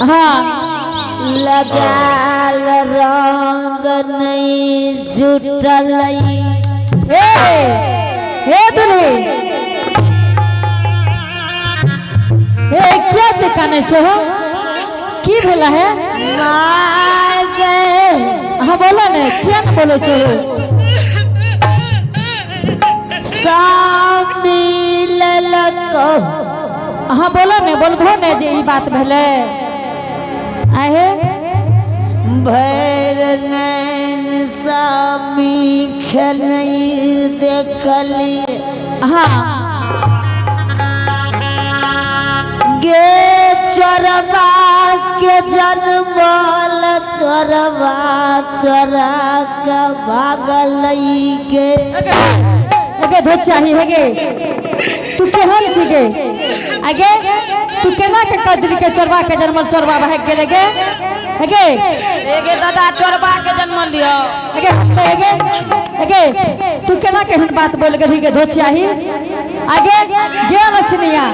हाँ। लगाल रंग नहीं जुटलई। हे हे दुल्ही, हे, क्या ते काने छो हो? की भेला है? माय गे। हाँ, बोला ने, किया ने बोले छो? स्वामी ललक। हाँ, बोलो ने, बोलबो ने जे ई बात भेले आहे। भैर नैन स्वामी खेनई देखली। गे चोरबा के जन्मल, चोरबा चोरा के भागलई गे। अगे धो चाही हेगे, तू केहन छी गे? आगे तू केना के कदरी के चोरबा के जन्मल, चोरबा भाग गेले गे? हेगे। एगे दादा, चोरबा के जन्म लियो। अगे हेगे, हेगे, तू केना केहन बात बोल गेली गे धोचियाही? आगे गे लक्ष्मीया,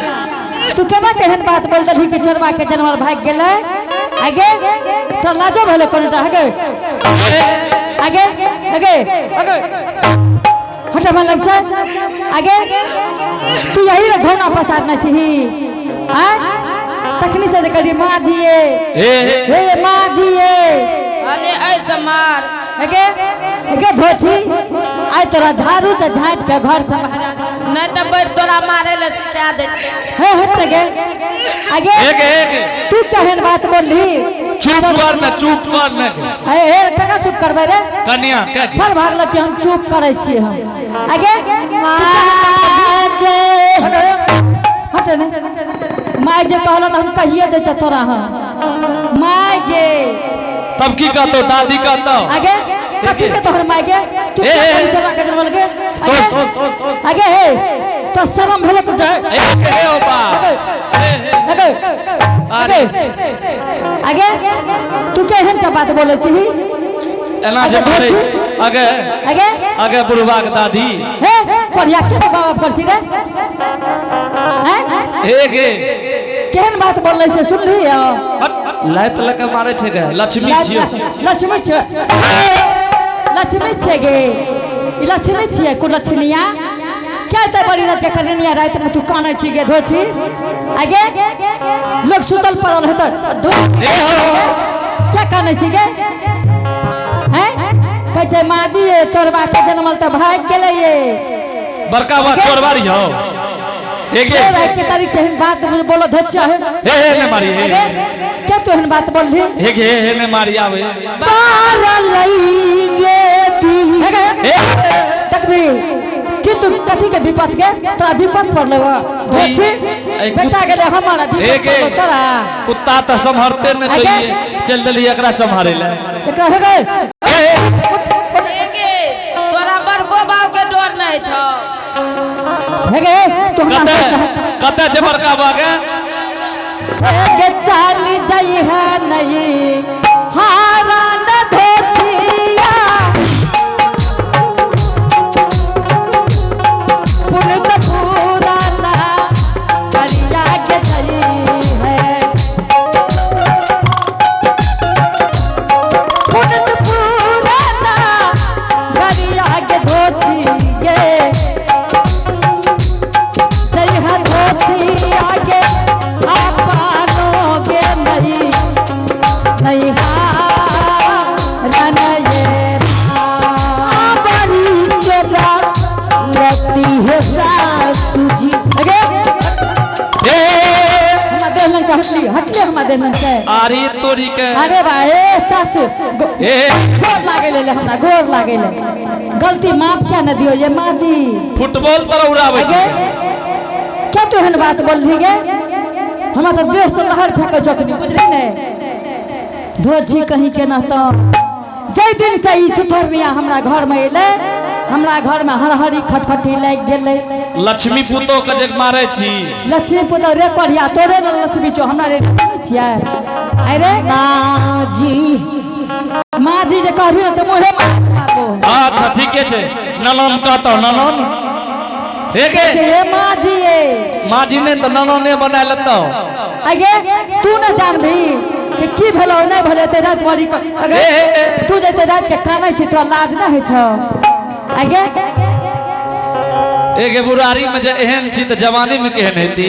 तू केना केहन बात बोल देलही कि चोरबा के जन्मल भाग गेलै? आगे तो लाजो भेलै कोनटा? हेगे, आगे, हेगे, आगे हट मन लग से। आगे तू यही रे घोना पसारना चाहिए आ तखनी से करी माँ जी ये। हे। हे माँ जी ये। अरे ऐसे मार। हेगे, हेगे धोची, आइ तोरा झाड़ू से झाँट के घर से बाहर। नहीं तो बैठ तोरा मारे ले सिखा दे। हे, हट गे आगे। एक एक। तू केहन बात बोलली? चुप कर ने, चुप कर ने। हे हे, कका चुप करबै रे? कन्या क्या की? फर भागल कि हम चुप करै छियै हम। आगे। माय गे। हट ने, माय जे कहल तऽ हम कहिए दै छ तोरा हम माय गे। तब की कहतो दादी, कहतो? आगे कथी के तोहर माय गे? तू ए, ए, ए। चोरबा के जन्मल गे? सोच सोच। आगे हे, तो शरम भेलो तू? एक हे ओ बा। आगे। अरे। आगे तू केहन का बात बोलै छही? एना जे मारे आगे। आगे। आगे बुढ़वा के दादी। हे पढ़िया के बाबा पर छी रे हैं? एक हे। केहन बात बोलै से सुनली? हट, लात लके मारे छै गे, लक्ष्मी छियो। लक्ष्मी छै, लक्ष्मी छै गे, ई लक्ष्मी छियै को लक्ष्मीया क्या ते बड़ी रात के करनिया रात में तू कानै छी गे धोची? आगे लोग सुतल पड़ल है तऽ धो। हे हो। क्या कानै छी गे हैं? कहै छै माजी ये, चोरबा के जनमल तऽ भागि गेलै ये। बड़का बा चोरबारी हो एक। चोर आइ के तारीख से एहन बात बोलो धोचिया है। हे हे, ने मारी हे। आगे क्या तू एहन बात बोलली? हे हे हे, ने मारी आवे। पार लई गे बी। आगे। हे। तकबी कि तू कथी के विपत के तोरा विपत पड़लै हो धोची? बेटा गेलै हमारा विपत एक पड़लै तोरा। कुत्ता तऽ सम्हरते ने चाहिए, चल देली एकरा सम्हारे ले। एकरा हे गए। हे हे। एगे तोरा बड़को बाप के डर नहीं छौ। हे गे तू हमरा कते कते छै बड़का बा के? के चल जाई है नहीं हारा न धोचिया पुरत पुराना करिया के जई है, पुरत पुराना करिया के धोची गे जई है धोची आगे आपनो के नहीं नहीं रन ये। बड़ी के लती है सासू जी। अगे। हे। हमरा देह लग से हटली, हटली हमरा देह लग से। आरी तोरी के। अरे बा, ए सासू हे। गोर लागे ले, हमरा गोर लागे ले, गलती माफ क्या न दियो ये माँ जी। फुटबॉल तरह उड़ाबै अगे छै। क्या तू एहन बात बोलली गे? हमरा तऽ देह से लहर फेंकै चौकनी, बुझली ने धोची कहीं के न। तऽ जाहि दिन से ई चुथर मियाँ हमरा घर में एलै, हमरा घर में हरहरी खटखटी लागि गेलै। लक्ष्मी पुतो के जे मारे छी। लक्ष्मी पुतो रे कोढ़िया, तोरे ने लक्ष्मी छौ, हमरा रे लक्ष्मी छियै? अरे। माँ जी। माँ जी जे कहबी ने तऽ मुँहे मारबो। अच्छा, ठीके छै, ननन कहतौ, ननन हे गे। छै हे माँ जी ये। माँ जी ने तऽ ननने बना लेतौ। अगे तू न जानबी। कि की भेलो नहीं भेलो एते रात वाली अगे ए, ए, ए। तू जते रात के कानै छी तोरा लाज ना होइ छौ आगे एगे बुढ़ारी में जे एहन छी तऽ जवानी में केहन हेती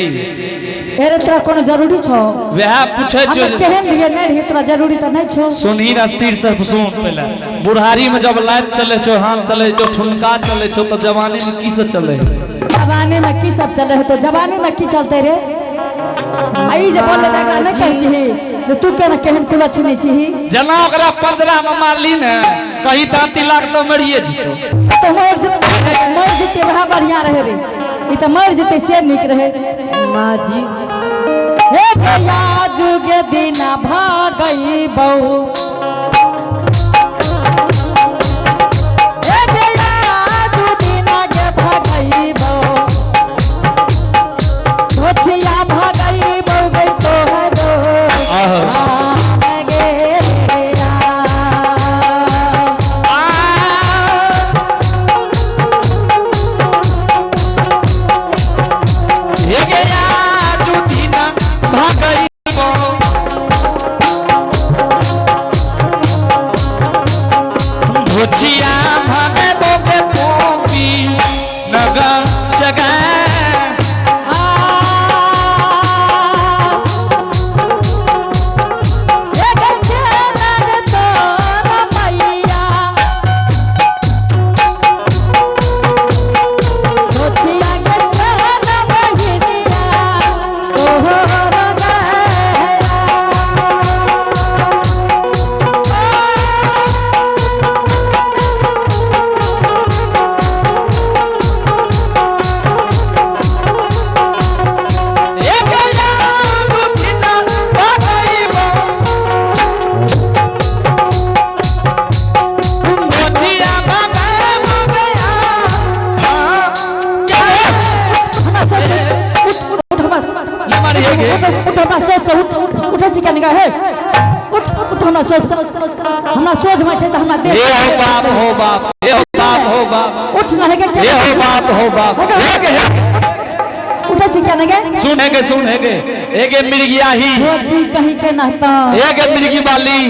अरे तोरा कोनो जरूरी छौ वएह पूछै हम छियौ तऽ केहन रहियै नहि रहियै तोरा जरूरी तऽ नहि छौ सुनही ने स्थिर से सुन पहिले बुढ़ारी में जब लात चले छौ हाथ चले छौ ठुनका चले छौ तऽ जवानी में की से चले जवानी में की सब चले है तो जवानी में की चलते रे आ ई जे बोले तऽ एकरा नहि कहै छिही जे तू केना केहन कुलक्षणी छिही जेना ओकरा पंजरा में मारली ने कहीं तांती लाग तऽ मरिए जेतौ तऽ मरि जेतै वएह बढ़िआँ रहै रे ई तऽ मरि जेतै से नीक रहै माँ जी हे गया जुग दिना भागई बहु हे गया जुग दिना गे भागई बहु धोछिया भागई बहु गे तोहरो भागे आ। हे गया जुदिना भागई धोचिया भागे बोगे पोपी नगर सगा हे गया जुदिना भागई धोचिया भागे बोगे उठै छी कनिका हे उठ उठ हमरा सोच हमरा सोझमे छै तऽ हमरा हे देह हो बाप हो बाप हे हो बाप हो बाप उठ ना हे के हे हो बाप हो बाप हे गे हे उठै छी क्या गे सुन हे गे सुन हे गे हे गे मिर्गिया ही रोची कहीं के नहता हे गे मिर्गी वाली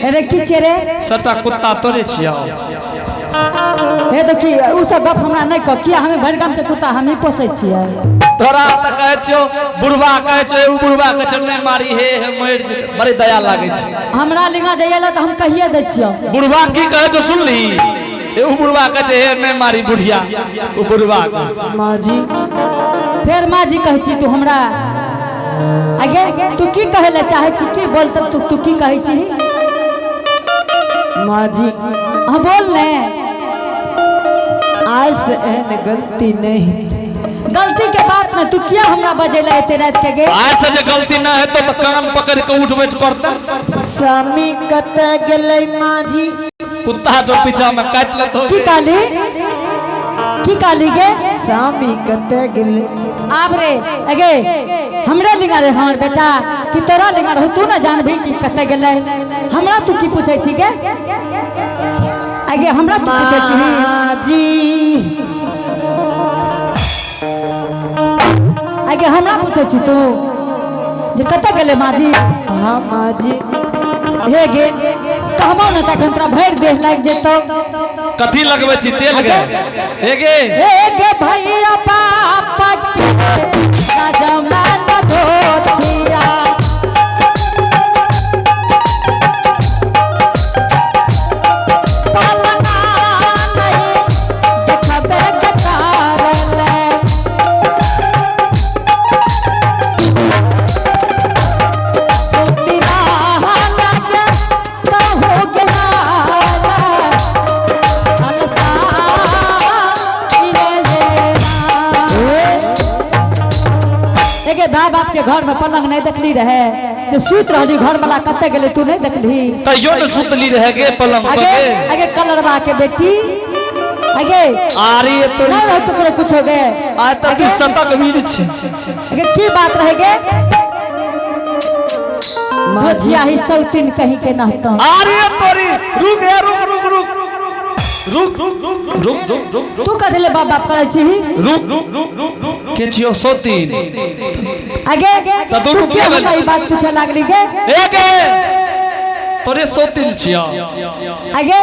अरे की छे रे सबटा कुत्ता तोरे छियौ हे देखी उ सब गप हमरा नहीं कह किया हमें भरि गाम के कुत्ता हम ही पोसै छियै तोरा तऽ कहै छियौ बुढ़वा कहै छियौ एगो बुढ़वा कहै छियौ नहि मारी हे हे मरि जेतै बड़ी दया लागै छै हमरा लिंगा जे अयलै तऽ हम कहिए दै छियौ बुढ़वा की कहै छौ सुनली एगो बुढ़वा कहै छै हे नहि मारी बुढ़िया ओ बुढ़वा कहै छै। माँ जी फेर माँ जी कहै छी तू हमरा आगे तू की कहै लए चाहै छी की बोलत तू तू की कहै छी माँ जी हाँ बोल ने आज से एहन गलती नहीं हेतै। गलती के बात ने तू किया हमरा बजेला एते रात के गे आइ से जे गलती नहि हेतौ तऽ कान पकड़ि कऽ उठ बैठ करतै स्वामी कतऽ गेलै माँ जी कुत्ता जो पीछा में काटि लेतौ की कहली की कहली गे स्वामी कतऽ गेलै आब रे अगे हमरे लिंगा रे हमर बेटा कि तोरा लिंगा रहो तू ना जानबी कि कतऽ गेलै हमरा तू की पूछै छी गे अगे हमरा तू पूछै छी माँ जी अगे हमरा पूछै छी तू जे कतऽ गेलै माँ जी हाँ माँ जी हे गे कहबो ने तखन तोरा भरि देह लागि जेतौ कथी लगबै छी तेल गे हे गे हे गे भैया पापा के राजमान धोछिया पलना नहीं देखबे कतारले सुती लगे तो हो गया अलसा एगे माय बाप के घर में पलंग नहीं देखली रहे जे सुत रहली घर वाला कते गेले तू नहीं देखली तैयो ने सुतली रहे गे पलंग पर आगे गे आगे कलरवा के बेटी आगे आरी तोरी नहीं रह तोरा कुछ हो गए आ तऽ तू शतक वीर छी आगे की बात रह गे धोछिया ही सौतीन कहीं के नहतो आरे तोरी रुक हे रुक रुक रुक रुक रुक रुक रुक तू कथी ले बाप बाप करै छी रुक रुक के छियो सौतीन आगे तऽ तू दुनू के के हमरा ई बात पूछे लागली गे एक तोरे सौतीन छियो आगे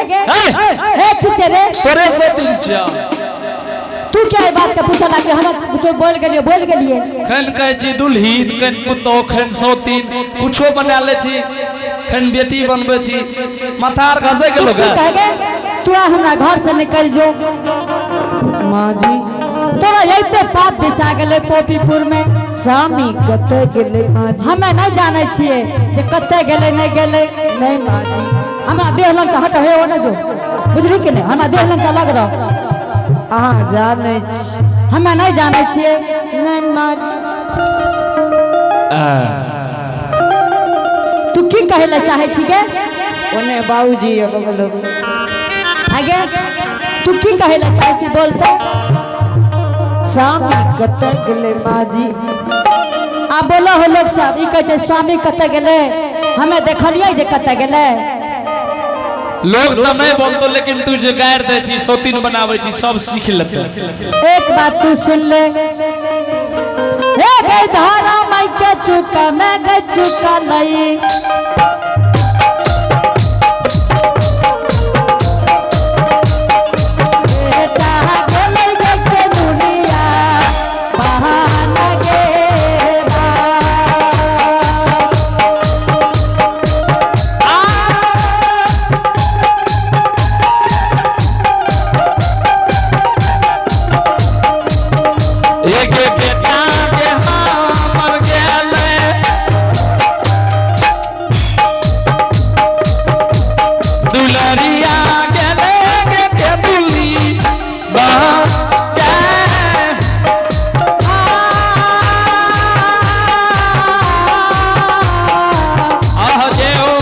ए खींचे रे तोरे सौतीन छियो तू क्या ई बात के पूछे लागली हम कुछो बोल गेलिए बोल गेलिए खन कहै छी दुल्हीन खन पुतोह खन सौतीन कुछो बना लै छी खन बेटी बनबै छी माथा आर घसै के तू लोग कह गे तू आ हमरा घर से निकल जो माँ जी तोरा एते पाप बिसा गेलै पोपीपुर में स्वामी कतऽ गेलै माँ जी हमे नहीं जानै छियै जे कते गेलै नहीं गेलै नहीं माँ जी हमरा देह लग से हट हे ओ न जो बुझली कि नहीं हमरा देह लग से अलग रह अहाँ जानै छी हमे नहीं जानै छियै नहीं माँ जी तू की कहै लए चाहै छी गे ओने बाबूजी ये बगल में। आगे तू की कहै लए चाहै छी बोलते स्वामी कतऽ गेलै माँ जी आ बोलो हो लोग सब ई कहै छै स्वामी कतऽ गेलै हमे देखलियै जे कतऽ गेलै लोग तो नहीं बोलतो लेकिन तू जे गारि दै छी सौतीन बनाबै छी सब सीख लेतै एक बात तू सुन ले हे गई धारा माई के चुका मैं गई चुका लई बेटा गेलै गे के दुनिया बहाना गे बा। एक बेटा के हमर गेलै दुलरिया गेलै गे के दुली बह आह जे ओ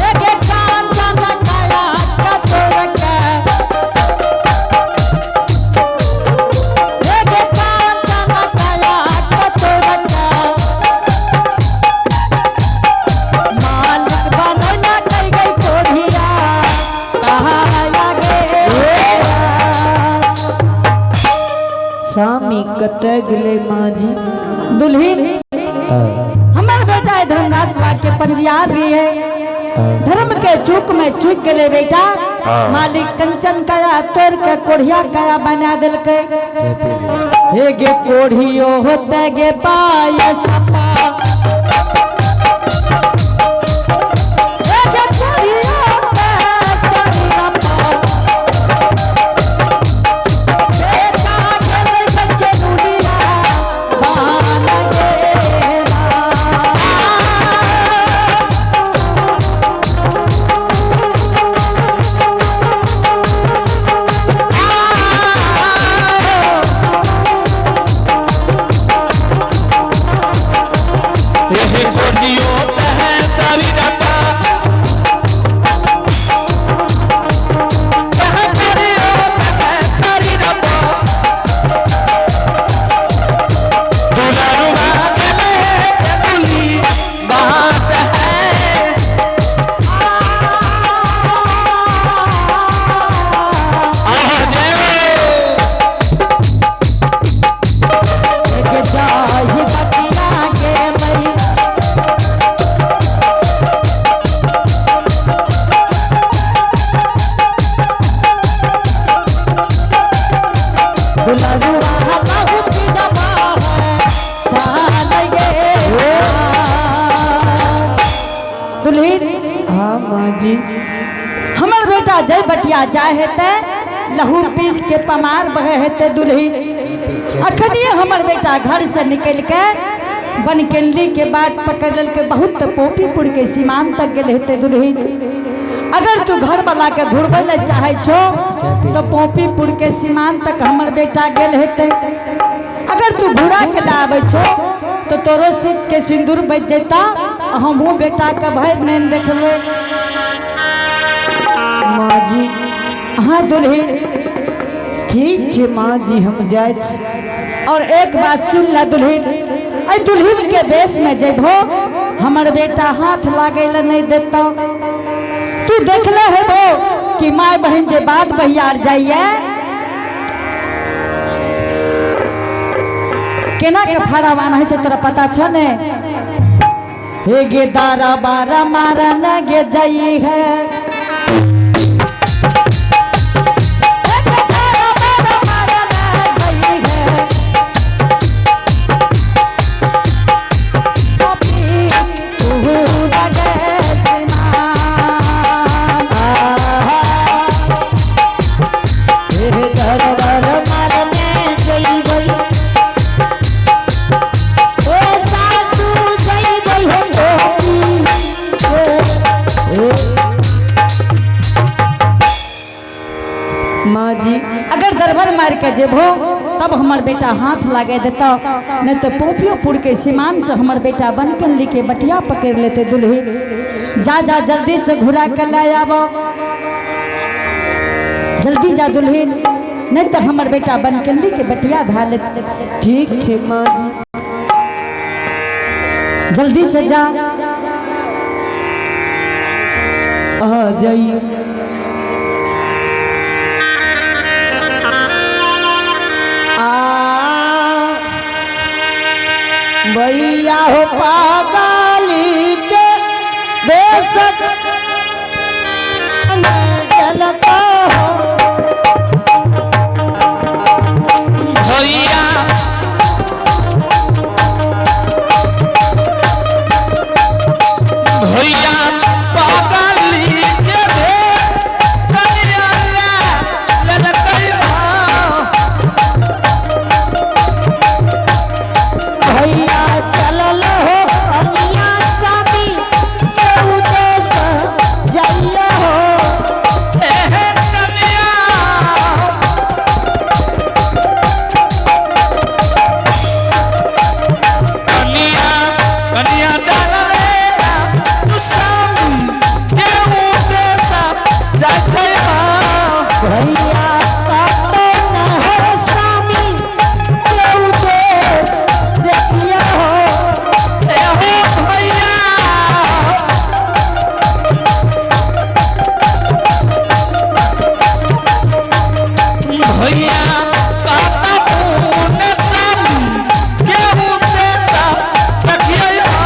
एके कांचन काया कतोर के। एके कांचन काया कतोर के। मालिक बनैला कई गई कोढ़िया, कहाया गे। स्वामी कतऽ गेलै माँ जी दुल्हीन हमार बेटा है धर्मराज बाग के पंजियार भी है धर्म के चूक में चूक गेले बेटा मालिक कंचन काया तोड़ के कोढ़िया काया बना देलकै हे गे कोढ़ियो होते गे पाय सपा हे गे कोढ़ियो होते सरीरपा। बेटा गेलै सच्चे दुनिया, बान गे बा। एहे कोटियो तह सारी रपा तह कोटियो तह सारी रपा दुलारुआ गेलै के दुली बात है आह जे के जाहि बतिया के मई दुलरुआ बहुत जबा है छान गे दुल्हीन हाँ माँ जी हमर बेटा जय बटिया जाय हेतै लहू पीस के पमार बहे हेतै दुल्ही अखनिए हमर बेटा घर से निकल के बनकेंद्री के बाट पकड़ लेलकै बहुत पोपीपुर के सीमान तक गेल हेतै दुल्ही अगर तू घर वाला के घुरबै लए चाहै छो तो पोपीपुर के सीमान तक हमर बेटा गेल हेतै अगर तू घुरा के लाबै छो तो तोरो सिख के सिंदूर बच जैता आ हमहूँ बेटा के भरि नैन देखबै माँ जी हाँ दुल्ही ठीक छै माँ जी हम जाइ छी और एक बात सुन ला दुल्हीन अइ दुल्हीन के बेस में जेबहो हमर बेटा हाथ लागे ला नहीं देता तू तू देखले हेबो कि माय बहन जे बात बहियार जाइए केना के फड़ावान है तोरा पता छ ने? हे गे दारा बारा मारा न गे जाई है। हे गे दारा बारा मारा न जाई है। गोपी तू लगे सिमान। हे दरबार मारने जइबै, ओ सासू जइबै हो गोपी। माँ जी, अगर दरबार मार के जेबो तब हमर बेटा हाथ लगे देता, नहीं तो पोपियोपुर के सीमान से हमर बेटा बनकन के बटिया पकड़ लेते। दुल्ही जा जा, जल्दी से घुरा के ले आबो, जल्दी जा दुल्ही, नहीं तो हमर बेटा बनकनली के बटिया धा ले। ठीक छै माँ जी। जल्दी से जा। आ जाइए। आ भैया हो पागली के बेसक चलता हो। भैया, भैया पागली के भेष कनिया ले ललकै हो। भैया चलल हो कनिया शादी के उद्देश्य जाइए हो। हे हे कनिया, कनिया, कनिया चल रे तू स्वामी के उद्देश्य जाइ छै हो। भैया कतौ न हो स्वामी के उद्देश्य देखिए हो। हे हो भैया, भैया कतौ न स्वामी के उद्देश्य देखिए हो।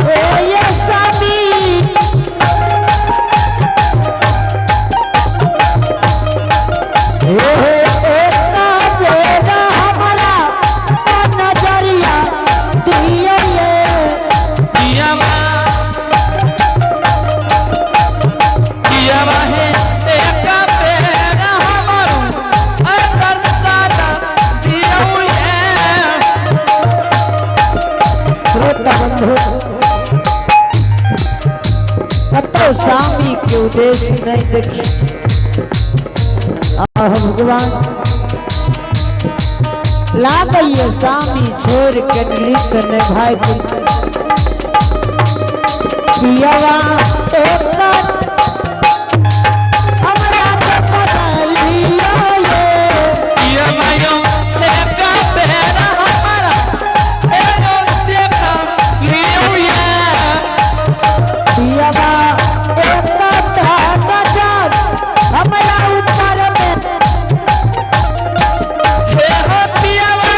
ओ ये स्वामी, हे एक बेरा हमारा नजरिया दिए ये। पियावा, पियावा हे एक बेरा हमारो अंदर सारा दियौ ये। श्रोता बंधु, कतौ स्वामी के उद्देश्य नहीं देखी। आह भगवान, लागैये स्वामी छोड़ के लिख नहीं भाई। पियवा एक हमरा के बदलियो ये। पियावा यो एक बेरा हमारा ए यो देखा लियौ ये। पियवा एक नजर हमरा ऊपर में। हे हो पियावा,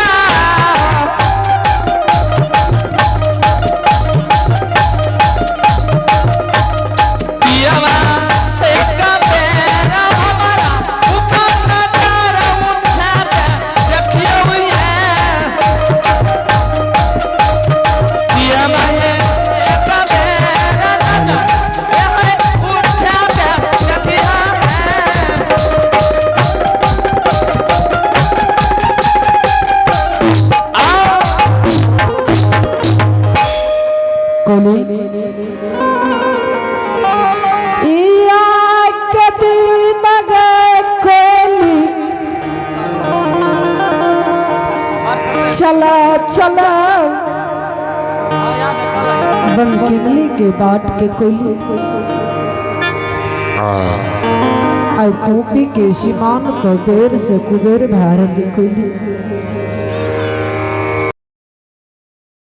पियावा एक बेरा हमारा ऊपर नजर उठा के देखियौ ये। पियावा हे एक बेरा नजर हे हे उठा के देखियौ है। कोली इया के दिन गे कोली, चला चला बनकिनली के बाट के कोली, आई कूपी के सीमान पर बेर से कुबेर भारत कोली।